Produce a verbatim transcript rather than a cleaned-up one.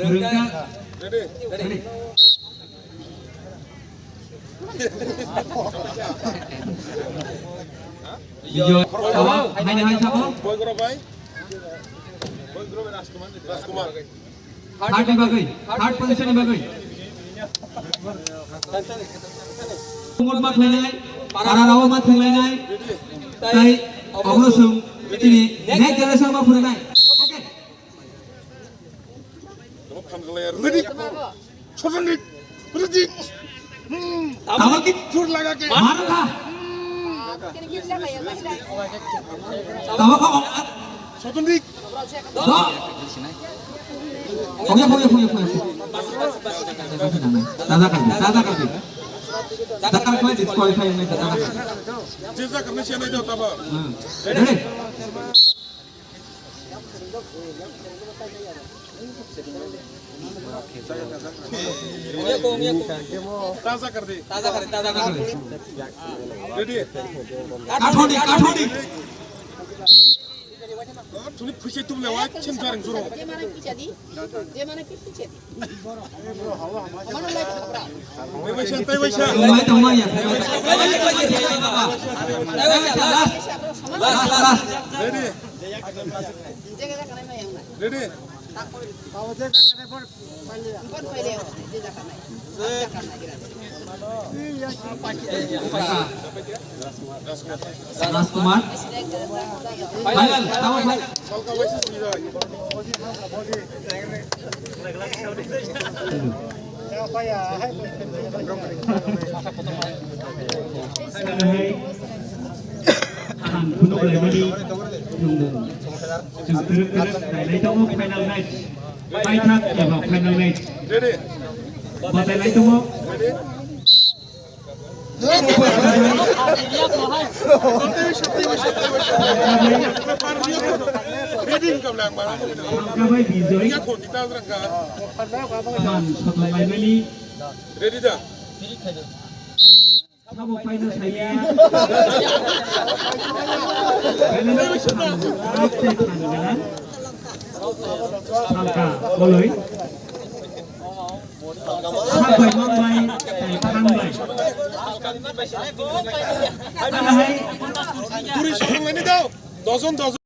Rwngkha. Ready. Bijoy. Tamo, haino hai sabo. Boy group bai. Boy group Rajkumar. Rajkumar. Third ni bagwi, third position ni bagwi. Mot ma khlainai, para rao ma thanglainai, tai obono sung tini next generation ma phurunai. Okay. Ready. Chotoni. Ready. Hmm. Tamo ki? Sur laga ke. Maro kha. Tamo kha. Chotoni. Do. Oke, oke, oke, oke. Taza kar de, taza kar de. Taza kar de, disqualify nahi, taza kar de. Jesa karne se nahi jata ba. Hmm. Ready? Taza kar de. Taza kar de, taza kar de. Ready? Kathodi, kathodi. Thuni phuisai tum le wa chin jarang juro. Je mana kicha di. Je mana kicha di. Mana lai thapra. Tei waisa, tei waisa. Tungbai tongma ya. Last, last, last. Ready? Ready? Rajkumar. Final, tamo final. Ang phunuk laimani nungmung. Chwng twrwk twrwk nailai tongo final match. Paithak eba final match. Batai lai tongo. Thangka bai Bijoy. Phan sotonlaimani. Ready da? Sabo paina saya. Paina saya. Thangka boloi. Sabai mambai, tei thanbai. Hai. Turi song leni dao. Dojon, dojon.